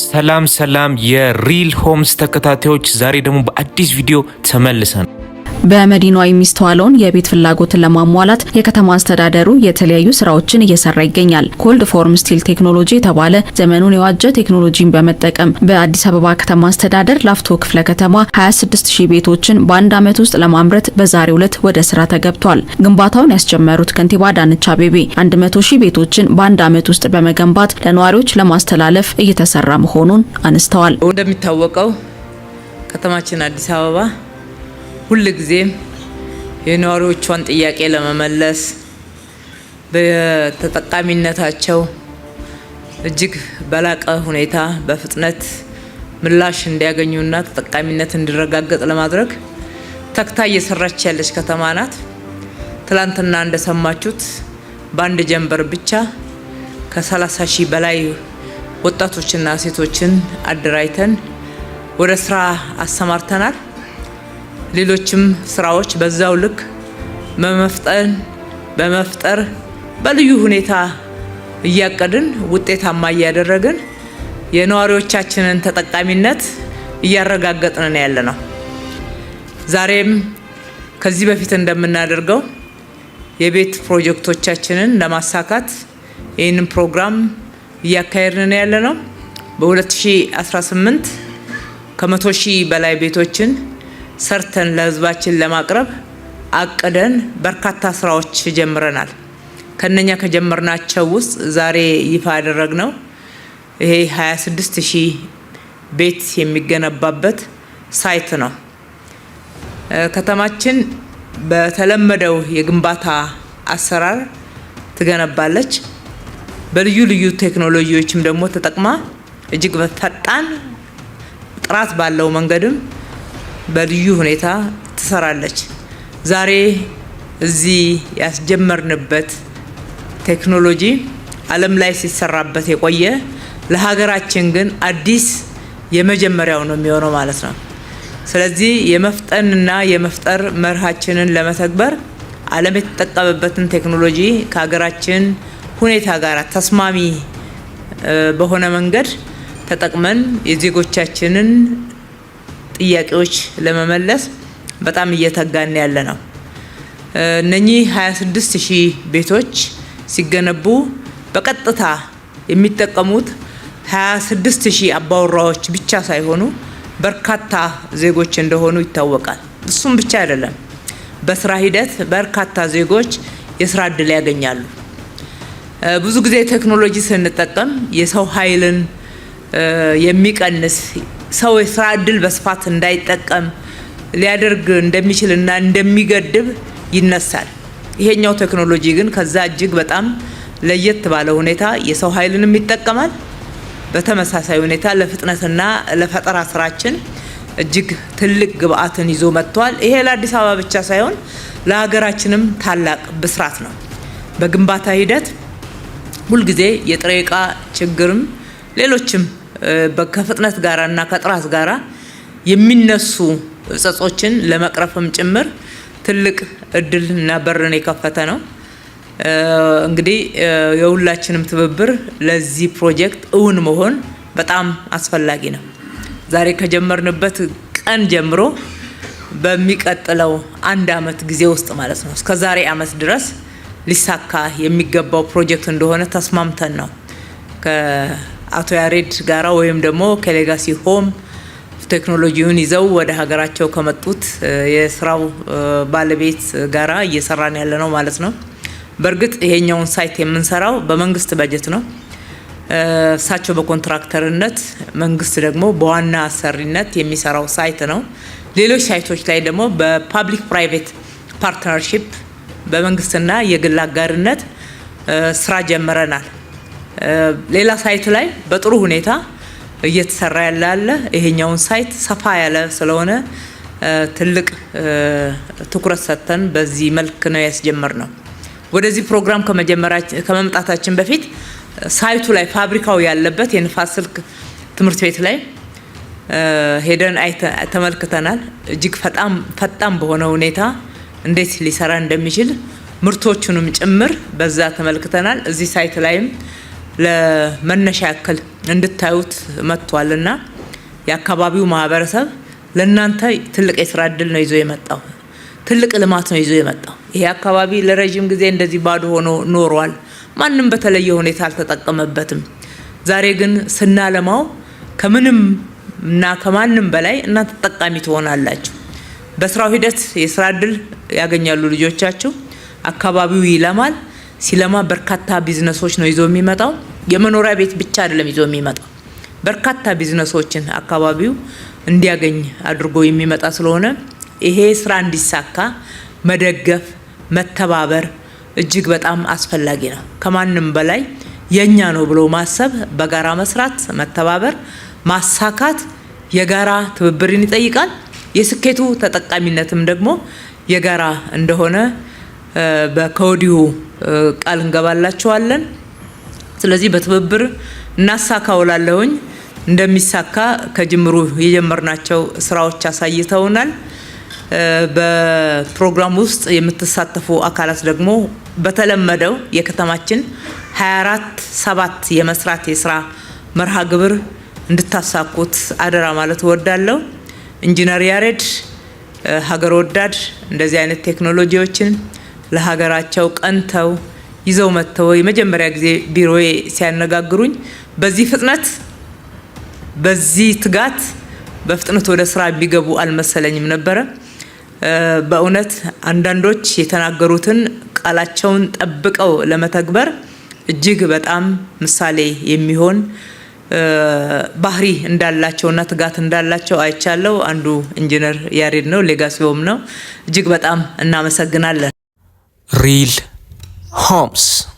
ሰላም ሰላም የ Real Homes ተከታታዮች፣ ዛሬ ደግሞ በአዲስ ቪዲዮ ተመልሰን በመዲናዋ የሚስተዋለውን የቤት ፍላጎትን ለማሟላት የከተማ አስተዳደሩ የተለያዩ ስራዎችን እየሰራ ይገኛል። Cold form steel ቴክኖሎጂ የተባለ ዘመኑን የዋጀ ቴክኖሎጂን በመጠቀም በአዲስ አበባ ከተማ አስተዳደር ላፍቶ ክፍለ ከተማ 26,000 ቤቶችን በአንድ ዓመት ውስጥ ለማምረት በዛሬው ዕለት ወደ ስራ ተገብቷል። ግንባታውን ያስጀመሩት ከንቲባ አዳነች አቤቤ 100,000 ቤቶችን በአንድ ዓመት ውስጥ በመገንባት ለነዋሪዎች ለማስተላለፍ እየተሰራ መሆኑን አነስተዋል። እንደሚታወቀው ከተማችን አዲስ አበባ ሁል ጊዜም የነዋሪዎቿን ጥያቄ ለመመለስ፣ በተጠቃሚነታቸው እጅግ በላቀ ሁኔታ በፍጥነት ምላሽ እንዲያገኙና ተጠቃሚነት እንዲረጋገጥ ለማድረግ ተግታ እየሰራች ያለች ከተማ ናት። ትላንትና እንደሰማችሁት በአንድ ጀንበር ብቻ ከ30,000 በላይ ወጣቶችና ሴቶችን አደራጅተን ወደ ስራ አሰማርተናል። ሌሎችም ስራዎች በዛው ልክ በመፍጠን፣ በመፍጠር፣ በልዩ ሁኔታ እያቀድን፣ ውጤታማ እያደረግን የነዋሪዎቻችንን ተጠቃሚነት እያረጋገጥን ያለ ነው። ዛሬም ከዚህ በፊት እንደምናደርገው የቤት ፕሮጀክቶቻችንን ለማሳካት ይህንን ፕሮግራም እያካሄድን ያለ ነው። በ2018 ከ100,000 በላይ ቤቶችን ሰርተን ለህዝባችን ለማቅረብ አቅደን በርካታ ስራዎች ጀምረናል። ከነኛ ከጀመርናቸው ውስጥ ዛሬ ይፋ ያደረግነው ይሄ 26,000 ቤት የሚገነባበት site ነው። ከተማችን በተለመደው የግንባታ አሰራር ትገነባለች። በልዩ ልዩ ቴክኖሎጂዎችም ደግሞ ተጠቅማ እጅግ ፈጣን፣ ጥራት ባለው መንገድም በልዩ ሁኔታ ትሰራለች። ዛሬ እዚህ ያስጀመርንበት ቴክኖሎጂ ዓለም ላይ ሲሰራበት የቆየ፣ ለሀገራችን ግን አዲስ የመጀመሪያው ነው የሚሆነው ማለት ነው። ስለዚህ የመፍጠንና የመፍጠር መርሃችንን ለመተግበር ዓለም የተጠቀመበትን ቴክኖሎጂ ከሀገራችን ሁኔታ ጋር ተስማሚ በሆነ መንገድ ተጠቅመን የዜጎቻችንን ጥያቄዎች ለመመለስ በጣም እየተጋን ያለ ነው። እነኚህ 26,000 ቤቶች ሲገነቡ በቀጥታ የሚጠቀሙት 26,000 አባወራዎች ብቻ ሳይሆኑ በርካታ ዜጎች እንደሆኑ ይታወቃል። እሱም ብቻ አይደለም፣ በስራ ሂደት በርካታ ዜጎች የስራ እድል ያገኛሉ። ብዙ ጊዜ ቴክኖሎጂ ስንጠቀም የሰው ኃይልን የሚቀንስ፣ ሰው የስራ እድል በስፋት እንዳይጠቀም ሊያደርግ እንደሚችል እና እንደሚገድብ ይነሳል። ይሄኛው ቴክኖሎጂ ግን ከዛ እጅግ በጣም ለየት ባለ ሁኔታ የሰው ኃይልንም ይጠቀማል። በተመሳሳይ ሁኔታ ለፍጥነትና ለፈጠራ ስራችን እጅግ ትልቅ ግብአትን ይዞ መጥቷል። ይሄ ለአዲስ አበባ ብቻ ሳይሆን ለሀገራችንም ታላቅ ብስራት ነው። በግንባታ ሂደት ሁልጊዜ የጥሬ እቃ ችግርም ሌሎችም ከፍጥነት ጋራ እና ከጥራት ጋራ የሚነሱ እጸጾችን ለመቅረፍም ጭምር ትልቅ እድል እና በርን የከፈተ ነው። እንግዲህ የሁላችንም ትብብር ለዚህ ፕሮጀክት እውን መሆን በጣም አስፈላጊ ነው። ዛሬ ከጀመርንበት ቀን ጀምሮ በሚቀጥለው አንድ አመት ጊዜ ውስጥ ማለት ነው፣ እስከ ዛሬ አመት ድረስ ሊሳካ የሚገባው ፕሮጀክት እንደሆነ ተስማምተን ነው ከአቶ ያሬድ ጋራ ወይም ደግሞ ከ Legacy Home ቴክኖሎጂውን ይዘው ወደ ሀገራቸው ከመጡት የስራው ባለቤት ጋራ እየሰራን ያለ ነው ማለት ነው። በእርግጥ ይሄኛውን site የምንሰራው በመንግስት በጀት ነው። እሳቸው በኮንትራክተርነት፣ መንግስት ደግሞ በዋና አሰሪነት የሚሰራው site ነው። ሌሎች site ኦች ላይ ደግሞ በ public private partnership፣ በመንግስትና የግል አጋርነት ስራ ጀምረናል። ሌላ site ላይ በጥሩ ሁኔታ እየተሰራ ያለ አለ። ይሄኛውን site ሰፋ ያለ ስለሆነ ትልቅ ትኩረት ሰጥተን በዚህ መልክ ነው ያስጀመርነው። ወደዚህ ፕሮግራም ከመምጣታችን በፊት site ኡ ላይ፣ ፋብሪካው ያለበት የንፋስ ስልክ ትምህርት ቤት ላይ ሄደን ተመልክተናል። እጅግ ፈጣን በሆነ ሁኔታ እንዴት ሊሰራ እንደሚችል ምርቶቹንም ጭምር በዛ ተመልክተናል። እዚህ site ላይም ለመነሻ ያክል እንድታዩት መጥቷልና የአካባቢው ማህበረሰብ ለእናንተ ትልቅ የስራ እድል ነው ይዞ የመጣው። ትልቅ ልማት ነው ይዞ የመጣው። ይሄ አካባቢ ለረዥም ጊዜ እንደዚህ ባዶ ሆኖ ኖሯል። ማንም በተለየ ሁኔታ አልተጠቀመበትም። ዛሬ ግን ስናለማው ከምንም እና ከማንም በላይ እናንተ ተጠቃሚ ትሆናላችሁ። በስራው ሂደት የስራ እድል ያገኛሉ ልጆቻችሁ። አካባቢው ይለማል። ሲለማ በርካታ ቢዝነሶች ነው ይዞ የሚመጣው። የመኖሪያ ቤት ብቻ አይደለም ይዞ የሚመጣው፣ በርካታ ቢዝነሶችን አካባቢው እንዲያገኝ አድርጎ የሚመጣ ስለሆነ ይሄ ስራ እንዲሳካ መደገፍ፣ መተባበር እጅግ በጣም አስፈላጊ ነው። ከማንም በላይ የኛ ነው ብሎ ማሰብ፣ በጋራ መስራት፣ መተባበር፣ ማሳካት የጋራ ትብብርን ይጠይቃል። የስኬቱ ተጠቃሚነትም ደግሞ የጋራ እንደሆነ ከወዲሁ ቃል እንገባላችኋለን። ስለዚህ በትብብር እናሳካው እላለሁኝ። እንደሚሳካ ከጅምሩ የጀመርናቸው ስራዎች አሳይተውናል። በፕሮግራም ውስጥ የምትሳተፉ አካላት ደግሞ በተለመደው የከተማችን 24/7 የመስራት የስራ መርሃ ግብር እንድታሳኩት አደራ ማለት እወዳለሁ። ኢንጂነር ያሬድ ሀገር ወዳድ፣ እንደዚህ አይነት ቴክኖሎጂዎችን ለሀገራቸው ቀንተው ይዘው መጥተው የመጀመሪያ ጊዜ ቢሮዬ ሲያነጋግሩኝ በዚህ ፍጥነት፣ በዚህ ትጋት በፍጥነት ወደ ስራ የሚገቡ አልመሰለኝም ነበረ። በእውነት አንዳንዶች የተናገሩትን ቃላቸውን ጠብቀው ለመተግበር እጅግ በጣም ምሳሌ የሚሆን ባህሪ እንዳላቸውና ትጋት እንዳላቸው አይቻለው። አንዱ ኢንጂነር ያሬድ ነው፣ Legacy Home ነው። እጅግ በጣም እናመሰግናለን። Real Homes።